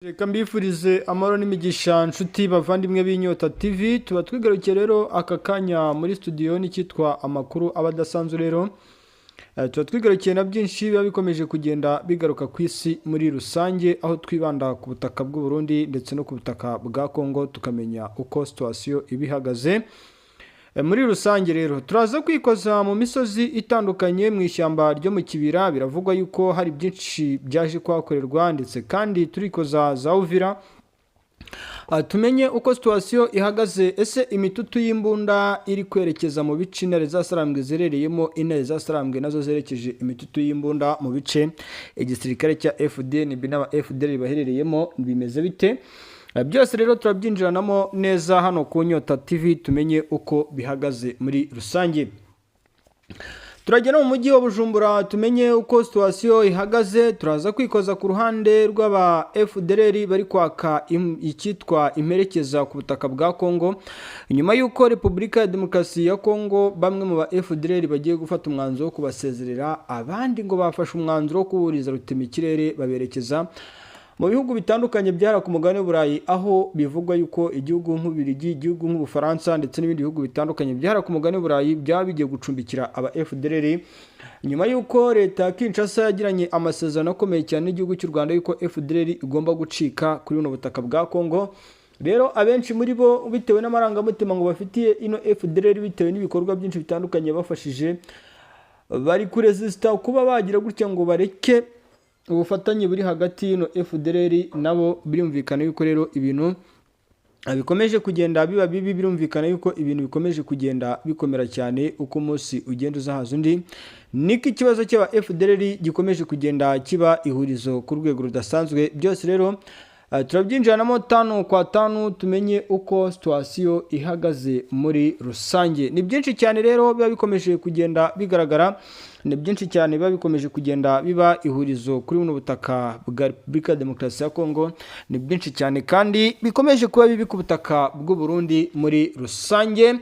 Reka mbifurize amahoro n'imigisha, nshuti bavandimwe b'Inyota TV. Tuba twigarukiye rero aka kanya muri studio n'icyitwa amakuru aba adasanzwe. Rero tuba twigarukiye na byinshi biba bikomeje kugenda bigaruka ku isi muri rusange, aho twibanda ku butaka bw'u Burundi ndetse no ku butaka bwa Congo, tukamenya uko situation iba ihagaze muri rusange. Rero turaza kwikoza mu misozi itandukanye, mu ishyamba ryo mu Kibira. Biravugwa yuko hari byinshi byaje kuhakorerwa, ndetse kandi turikoza za Uvira, tumenye uko situation ihagaze. Ese imitutu y'imbunda iri kwerekeza mu bice intare zasarambwe zerereyemo, intare zasarambwe nazo zerekeje imitutu y'imbunda mu bice igisirikare cya FDNB n'aba FDL baherereyemo, bimeze bite? Byose rero turabyinjiranamo neza hano ku Nyota TV, tumenye uko bihagaze muri rusange. Turagera mu mujyi wa Bujumbura, tumenye uko situation ihagaze. Turaza kwikoza ku ruhande rw'aba FDLR bari kwaka icyitwa imperekeza ku butaka bwa Congo, nyuma y'uko Repubulika ya Demokarasi ya Congo bamwe mu ba FDLR bagiye gufata umwanzuro wo kubasezerera, abandi ngo bafashe umwanzuro wo kuburiza rutemikirere baberekeza mu bihugu bitandukanye byara ku mugabane w'Uburayi, aho bivugwa yuko igihugu nk'Ububirigi, igihugu nk'Ubufaransa ndetse n'ibindi bihugu bitandukanye byara ku mugabane w'Uburayi byaba bigiye gucumbikira aba FDLR, nyuma y'uko leta ya Kinshasa yagiranye amasezerano akomeye cyane n'igihugu cy'u Rwanda yuko FDLR igomba gucika kuri buno butaka bwa Congo. Rero abenshi muri bo, bitewe n'amarangamutima ngo bafitiye ino FDLR, bitewe n'ibikorwa byinshi bitandukanye bafashije, bari kuresisita kuba bagira gutya ngo bareke ubufatanye buri hagati y'ino FDLR nabo. Birumvikana yuko rero ibintu bikomeje kugenda biba bibi, birumvikana yuko ibintu bikomeje kugenda bikomera cyane. Uko umunsi ugenda uzahaza undi, niko ikibazo cy'aba FDLR gikomeje kugenda kiba ihurizo ku rwego rudasanzwe. Byose rero turabyinjiranamo tanu kwa tanu, tumenye uko situation ihagaze muri rusange. Ni byinshi cyane rero biba bikomeje kugenda bigaragara, ni byinshi cyane biba bikomeje kugenda biba ihurizo kuri buno butaka bwa Repubulika ya Demokarasi ya Kongo. Ni byinshi cyane kandi bikomeje kuba bibi ku butaka bw'u Burundi muri rusange.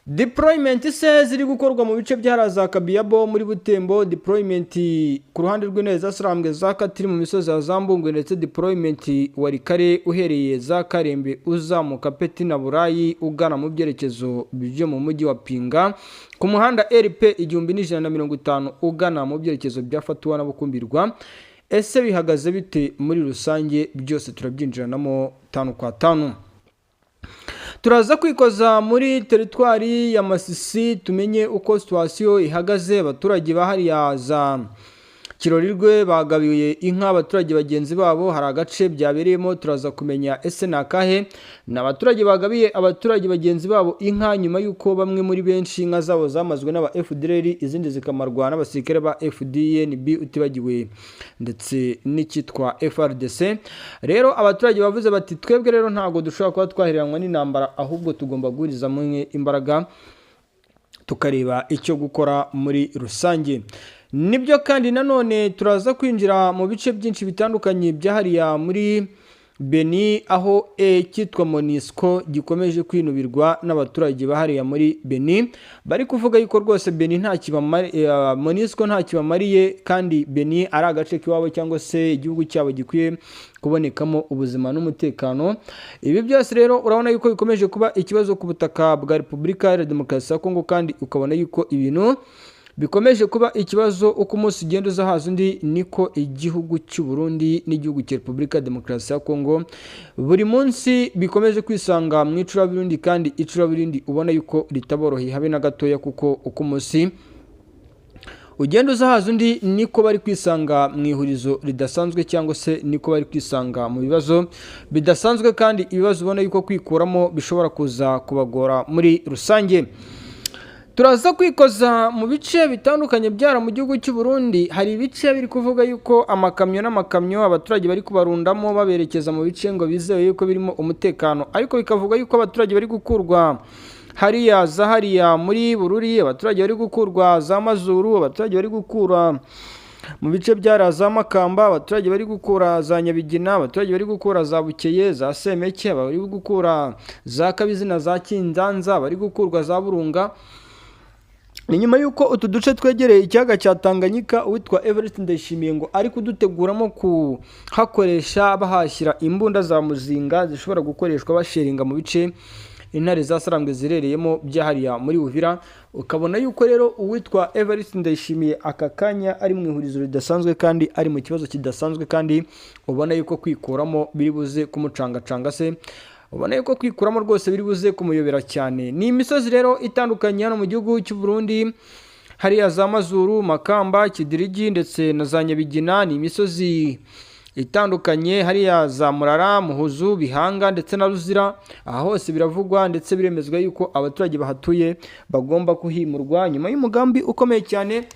Deployment se ziri gukorwa mu bice bya za Kabiyabo muri Butembo, deployment ku ruhande rw'intare zasarambwe za Katiri mu misozi ya Zambungwe, ndetse deployment Walikale uhereye za Karembe uzamuka Peti na Burayi ugana mu byerekezo byo mu mujyi wa Pinga ku muhanda RP 1150 ugana mu byerekezo bya Fatuwa na Bukumbirwa, ese bihagaze bite muri rusange? Byose turabyinjiranamo tanu kwa tanu. Turaza kwikoza muri teritwari ya Masisi, tumenye uko situation ihagaze. Abaturage bahariya za Kirorirwe bagabiye inka abaturage bagenzi babo, hari agace byabereyemo, turaza kumenya ese ni akahe. Ni abaturage bagabiye abaturage bagenzi babo inka nyuma y'uko bamwe muri benshi inka zabo zamazwe n'aba FDLR, izindi zikamarwa n'abasirikare ba FDNB, utibagiwe ndetse n'icyitwa FARDC. Rero abaturage bavuze bati: "Twebwe rero ntabwo dushobora kuba twahereranwa n'intambara, ahubwo tugomba guhuriza hamwe imbaraga tukareba icyo gukora muri rusange." Nibyo kandi nanone turaza kwinjira mu bice byinshi bitandukanye byahariya muri Beni, aho cyitwa MONUSCO gikomeje kwinubirwa n'abaturage bahariya muri Beni, bari kuvuga yuko rwose Beni nta MONUSCO nta kibamariye, kandi Beni ari agace k'iwabo cyangwa se igihugu cyabo gikwiye kubonekamo ubuzima n'umutekano. Ibi byose rero urabona yuko bikomeje kuba ikibazo ku butaka bwa Repubulika Iharanira Demokarasi ya Kongo, kandi ukabona yuko ibintu bikomeje kuba ikibazo. Uko umunsi ugenda uza haza undi, niko igihugu cy'u Burundi n'igihugu cya Repubulika ya Demokarasi ya Kongo buri munsi bikomeje kwisanga mu icuraburindi, kandi icuraburindi ubona yuko ritaboroheye habe na gatoya, kuko uko umunsi ugenda uza haza undi, niko bari kwisanga mu ihurizo ridasanzwe cyangwa se niko bari kwisanga mu bibazo bidasanzwe, kandi ibibazo ubona yuko kwikuramo bishobora kuza kubagora muri rusange. Turaza kwikoza mu bice bitandukanye byara mu gihugu cy'u Burundi. Hari ibice biri kuvuga yuko amakamyo n'amakamyo abaturage bari kubarundamo baberekeza mu bice ngo bizewe yuko birimo umutekano, ariko bikavuga yuko abaturage bari gukurwa hariya za hariya muri Bururi, abaturage bari gukurwa za Mazuru, abaturage bari gukura mu bice bya za Makamba, abaturage bari gukura za Nyabigina, abaturage bari gukura za Bukeye, za Semeke, bari gukura za Kabizi na za Kinzanza, bari gukurwa za Burunga. Ni nyuma y'uko utu duce twegereye ikiyaga cya Tanganyika, uwitwa Evariste Ndayishimiye ngo ari kuduteguramo kuhakoresha, bahashyira imbunda za muzinga zishobora gukoreshwa basheringa mu bice intare za Sarambwe zirereyemo byahariya muri Uvira. Ukabona yuko rero uwitwa Evariste Ndayishimiye aka kanya ari mu ihurizo ridasanzwe kandi ari mu kibazo kidasanzwe, kandi ubona yuko kwikuramo biri buze kumucangacanga se, ubona yuko kwikuramo rwose biri buze kumuyobera cyane. Ni imisozi rero itandukanye hano mu gihugu cy'u Burundi, hariya za Mazuru, Makamba, Kidirigi ndetse na za Nyabigina. Ni imisozi itandukanye hariya za Murara, Muhuzu, Bihanga ndetse na Ruzira. Aha hose biravugwa ndetse biremezwa yuko abaturage bahatuye bagomba kuhimurwa nyuma y'umugambi ukomeye cyane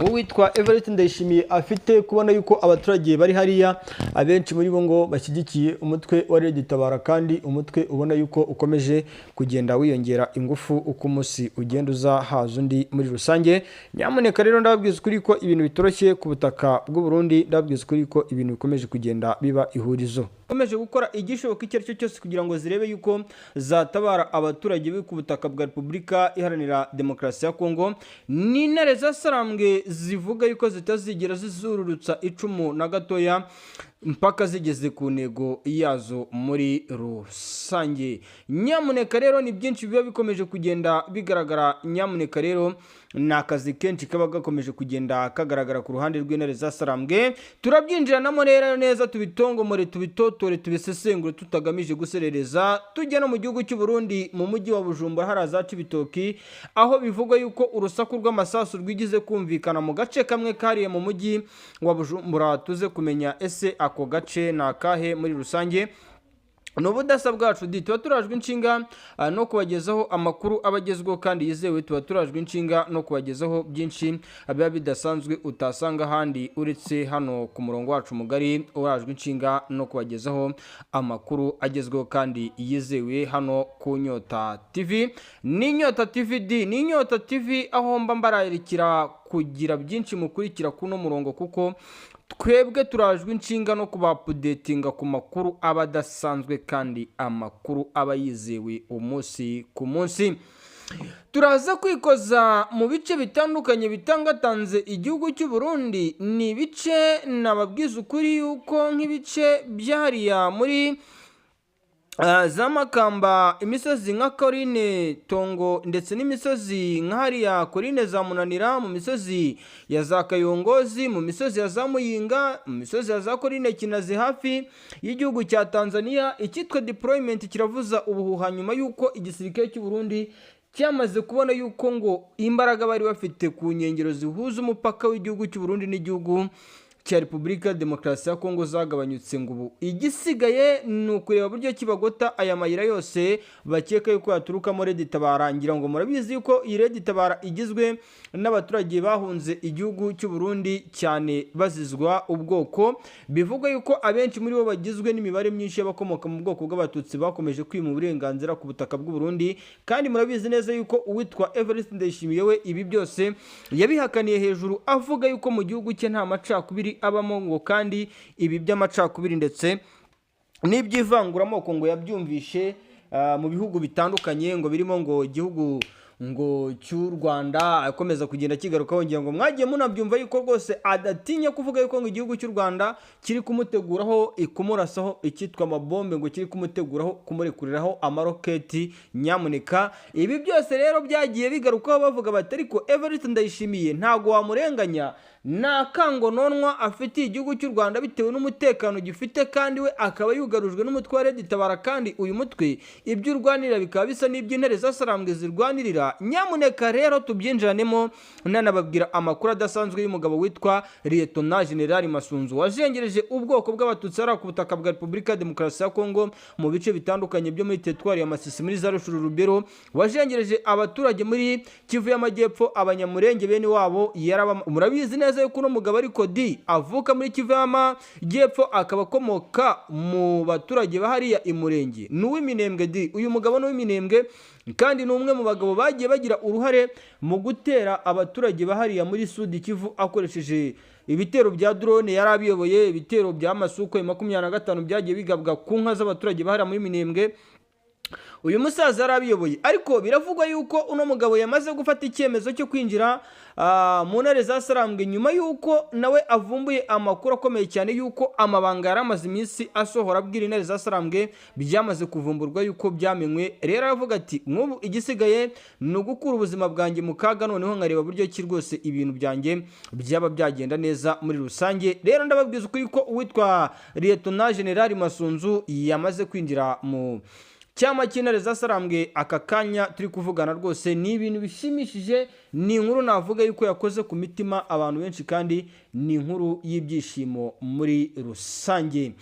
uwitwa Evariste Ndayishimiye afite, kubona yuko abaturage bari hariya abenshi muri bo ngo bashyigikiye umutwe wa Red Tabara, kandi umutwe ubona yuko ukomeje kugenda wiyongera ingufu uko umunsi ugenda uza haza undi muri rusange. Nyamuneka rero ndababwiza ukuri ko ibintu bitoroshye ku butaka bw'u Burundi, ndababwiza ukuri ko ibintu bikomeje kugenda biba ihurizo. Komeje gukora igishoboka icyo ari cyo cyose kugira ngo zirebe yuko zatabara abaturage b'i ku butaka bwa Repubulika Iharanira Demokarasi ya Kongo. Ni intare zasarambwe zivuga yuko zitazigera zizururutsa icumu na gatoya mpaka zigeze ku ntego yazo muri rusange. Nyamuneka rero ni byinshi biba bikomeje kugenda bigaragara. Nyamuneka rero ni akazi kenshi kaba gakomeje kugenda kagaragara ku ruhande rw'intare zasarambwe. Turabyinjiranamo rero neza, tubitongomore, tubitotore, tubisesengure tutagamije guserereza. Tujya no mu gihugu cy'u Burundi, mu mujyi wa Bujumbura hari azaca ibitoki, aho bivugwa yuko urusaku rw'amasasu rwigize kumvikana mu gace kamwe kariye mu mujyi wa Bujumbura. Tuze kumenya ese ako gace ni akahe muri rusange. Ni ubudasa bwacu di, tuba turajwe inshinga no kubagezaho amakuru aba agezweho kandi yizewe. Tuba turajwe inshinga no kubagezaho byinshi biba bidasanzwe utasanga ahandi uretse hano ku murongo wacu mugari urajwe inshinga no kubagezaho amakuru agezweho kandi yizewe hano ku Nyota TV. Ni Nyota TV di, ni Nyota TV, aho mba mbararikira kugira byinshi mukurikira kuno murongo, kuko twebwe turajwe inshinga no kubapudetinga ku makuru aba adasanzwe kandi amakuru aba yizewe umunsi ku munsi. Turaza kwikoza mu bice bitandukanye bitangatanze igihugu cy'u Burundi. Ni ibice nababwiza ukuri yuko nk'ibice byahariya muri za Makamba, imisozi nka Korine Tongo ndetse n'imisozi nka hariya Korine za Munanira, mu misozi ya za Kayongozi, mu misozi ya za Muyinga, mu misozi ya za Korine Kinazi hafi y'igihugu cya Tanzania, icyitwa deployment kiravuza ubuhuha nyuma y'uko igisirikare cy'u Burundi cyamaze kubona yuko ngo imbaraga bari bafite ku nkengero zihuza umupaka w'igihugu cy'u Burundi n'igihugu cya Repubulika Demokarasi ya Kongo zagabanyutse, ngo ubu igisigaye ni ukureba buryo kibagota aya mayira yose bakeka yuko yaturukamo Red Tabara. Ngira ngo murabizi yuko iyi Red Tabara igizwe n'abaturage bahunze igihugu cy'u Burundi cyane bazizwa ubwoko. Bivugwa yuko abenshi muri bo bagizwe n'imibare myinshi y'abakomoka mu bwoko bw'Abatutsi bakomeje kwima uburenganzira ku butaka bw'u Burundi, kandi murabizi neza yuko uwitwa Evariste Ndayishimiye we ibi byose yabihakaniye hejuru, avuga yuko mu gihugu cye nta macakubiri abamo, ngo kandi ibi by'amacakubiri ndetse n'iby'ivanguramoko ngo yabyumvishe mu bihugu bitandukanye, ngo birimo ngo igihugu ngo cy'u Rwanda akomeza kugenda kigarukaho. Ngira ngo mwagiye munabyumva yuko rwose adatinya kuvuga yuko ngo igihugu cy'u Rwanda kiri kumuteguraho ikumurasaho icyitwa amabombe, ngo kiri kumuteguraho kumurekuriraho amaroketi. Nyamuneka ibi byose rero byagiye bigarukaho, bavuga bati ariko Evariste Ndayishimiye ntago wamurenganya, nta kangononwa afitiye igihugu cy'u Rwanda bitewe n'umutekano gifite, kandi we akaba yugarujwe n'umutwe wa Red Tabara, kandi uyu mutwe ibyo urwanirira bikaba bisa n'iby'intare zasarambwe zirwanirira. Nyamuneka rero tubyinjiranemo, nanababwira amakuru adasanzwe y'umugabo witwa Lieutenant General Masunzu wajengereje ubwoko bw'Abatutsi ari ku butaka bwa Repubulika ya Demokarasi ya Kongo mu bice bitandukanye byo muri teritwari ya Masisi, muri za Rushuru, Rubero, wajengereje abaturage muri Kivu y'Amajyepfo, Abanyamurenge bene wabo yaraba. Murabizi neza yuko uno mugabo ariko di avuka muri Kivu y'Amajyepfo, akaba akomoka mu baturage bahariya Imurenge, ni uw'iminembwe di. Uyu mugabo ni uw'iminembwe kandi ni umwe mu bagabo bagiye bagira uruhare mu gutera abaturage bahariya muri Sud Kivu akoresheje ibitero bya drone. Yari abiyoboye ibitero bya Masuko 25 byagiye bigabwa ku nka z'abaturage bahariya muri Minembwe. Uyu musaza yari abiyoboye, ariko biravugwa yuko uno mugabo yamaze gufata icyemezo cyo kwinjira mu Ntare za Sarambwe, nyuma y'uko nawe avumbuye amakuru akomeye cyane y'uko amabanga yari amaze iminsi asohora abwira Intare za Sarambwe byamaze kuvumburwa yuko byamenywe. Rero aravuga ati: "Nk'ubu igisigaye ni ugukura ubuzima bwanjye mu kaga, noneho nkareba buryo ki rwose ibintu byanjye byaba byagenda neza muri rusange." Rero ndababwiza ukuri ko uwitwa Liyetona Generali Masunzu yamaze kwinjira mu cyama cy'Intare za Sarambwe aka kanya turi kuvugana. Rwose ni ibintu bishimishije, ni inkuru navuga yuko yakoze ku mitima abantu benshi, kandi ni inkuru y'ibyishimo muri rusange.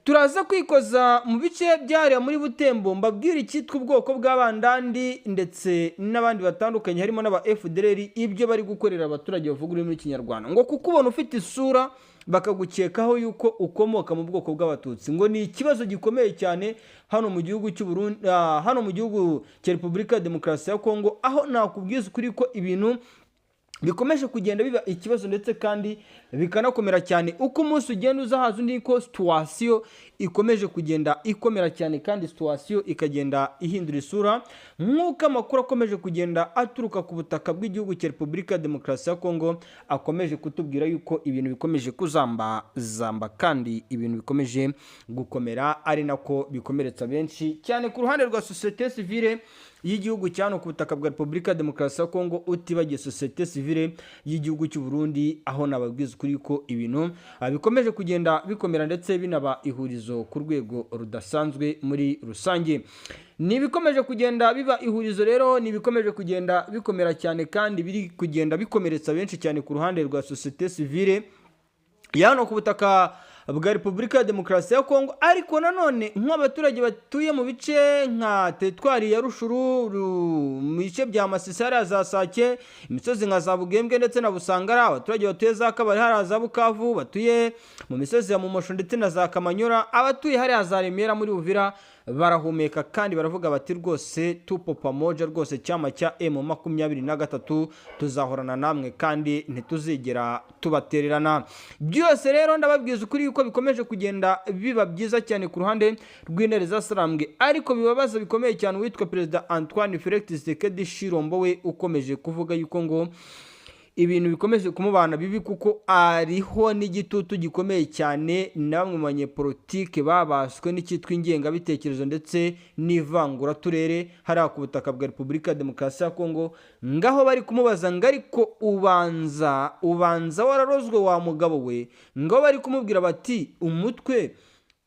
Turaza kwikoza mu bice byahariwe muri Butembo, mbabwira icyitwa ubwoko bw'Abandandi ndetse n'abandi batandukanye, harimo n'aba FDLR, ibyo bari gukorera abaturage bavuga ururimi rw'Ikinyarwanda, ngo kuko ubona ufite isura bakagukekaho yuko ukomoka mu bwoko bw'Abatutsi. Ngo ni ikibazo gikomeye cyane hano mu gihugu cy'u Burundi, hano mu gihugu cya Repubulika ya Demokarasi ya Kongo, aho nakubwiza ukuri ko ibintu bikomeje kugenda biba ikibazo, ndetse kandi bikanakomera cyane. Uko umunsi ugenda uza haza undi, ko situation ikomeje kugenda ikomera cyane, kandi situation ikagenda ihindura isura, nk'uko amakuru akomeje kugenda aturuka ku butaka bw'igihugu cya Repubulika ya Demokarasi ya Kongo akomeje kutubwira yuko ibintu bikomeje kuzambazamba, kandi ibintu bikomeje gukomera, ari nako bikomeretsa benshi cyane ku ruhande rwa sosiyete sivile y'igihugu cya hano ku butaka bwa Repubulika ya Demokarasi ya Kongo, utibagiye sosiyete sivile y'igihugu cy'u Burundi, aho nababwiza ukuri ko ibintu bikomeje kugenda bikomera, ndetse binaba ihurizo ku rwego rudasanzwe muri rusange. Ni ibikomeje kugenda biba ihurizo rero, ni ibikomeje kugenda bikomera cyane, kandi biri kugenda bikomeretsa benshi cyane ku ruhande rwa sosiyete sivile ya hano ku butaka bwa Repubulika ya Demokarasi ya Kongo. Ariko nanone nk'abaturage batuye mu bice nka teritwari ya Rutshuru, mu bice bya Masisi, hariya za Sake, imisozi nka za Bugembwe ndetse na Busangara, abaturage batuye za Kabari, hariya za Bukavu, batuye mu misozi ya Mumosho ndetse na za Kamanyora, abatuye hariya za Remera muri Uvira, barahumeka kandi baravuga bati: "Rwose tupo pamoja, rwose cyama cya M23 tuzahorana namwe kandi ntituzigera tubatererana." Byose rero ndababwiza ukuri yuko bikomeje kugenda biba byiza cyane ku ruhande rw'Intare za Sarambwe, ariko bibabaza bikomeye cyane uwitwa Perezida Antoine Felix Tshisekedi Tshilombo, we ukomeje kuvuga yuko ngo ibintu bikomeje kumubana bibi, kuko ariho n'igitutu gikomeye cyane na bamwe mu banyepolitike babaswe n'icyitwa ingengabitekerezo ndetse n'ivanguraturere hariya ku butaka bwa Repubulika ya Demokarasi ya Kongo. Ngaho bari kumubaza ngo: "Ariko ubanza wararozwe wa mugabo we?" Ngaho bari kumubwira bati: "Umutwe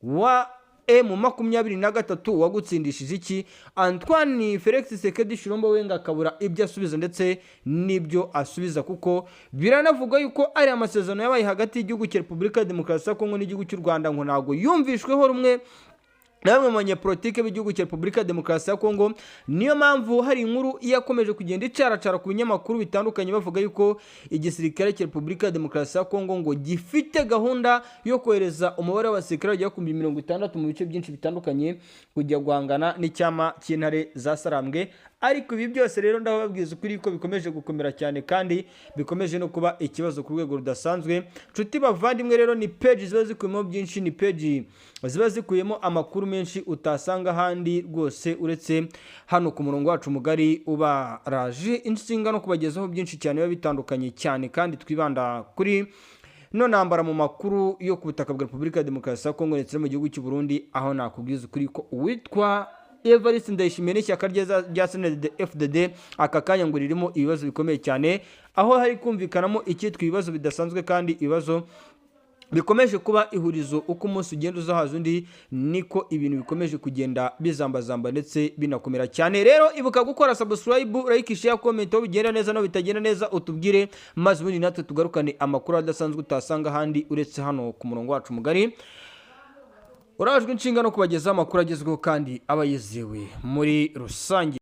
wa M23 wagutsindishije iki?" Antoine Felix Tshisekedi Tshilombo we ngo akabura ibyo asubiza ndetse n'ibyo asubiza, kuko biranavugwa yuko ari amasezerano yabaye hagati y'igihugu cya Repubulika ya Demokarasi ya Kongo n'igihugu cy'u Rwanda ngo ntabwo yumvishweho rumwe na bamwe mu banyepolitike b'igihugu cya Repubulika ya Demokarasi ya Kongo. Niyo mpamvu hari inkuru yakomeje kugenda icaracara ku binyamakuru bitandukanye, bavuga yuko igisirikare cya Repubulika ya Demokarasi ya Kongo ngo gifite gahunda yo kohereza umubare w'abasirikare bagera ku 60,000 mu bice byinshi bitandukanye kujya guhangana n'icyama cy'Intare za Sarambwe. Ariko ibi byose rero ndababwiza ukuri ko bikomeje gukomera cyane, kandi bikomeje no kuba ikibazo ku rwego rudasanzwe. Nshuti bavandimwe, rero ni peji ziba zikubiyemo byinshi, ni peji ziba zikubiyemo amakuru menshi utasanga ahandi rwose uretse hano ku murongo wacu mugari ubaraje insinga no kubagezaho byinshi cyane biba bitandukanye cyane, kandi twibanda kuri no ntambara mu makuru yo ku butaka bwa Repubulika ya Demokarasi ya Kongo ndetse no mu gihugu cy'u Burundi, aho nakubwiza ukuri ko uwitwa Evariste Ndayishimiye n'ishyaka rye rya CNDD FDD aka kanya ngo ririmo ibibazo bikomeye cyane, aho hari kumvikanamo icyitwa ibibazo bidasanzwe, kandi ibibazo bikomeje kuba ihurizo. Uko umunsi ugenda uza haza undi, niko ibintu bikomeje kugenda bizambazamba ndetse binakomera cyane. Rero ibuka gukora subscribe, like, share, comment. Aho bigenda neza no bitagenda neza utubwire, maze ubundi natwe tugarukane amakuru adasanzwe utasanga ahandi uretse hano ku murongo wacu mugari urajwe inshinga no kubagezaho amakuru agezweho kandi aba yizewe muri rusange.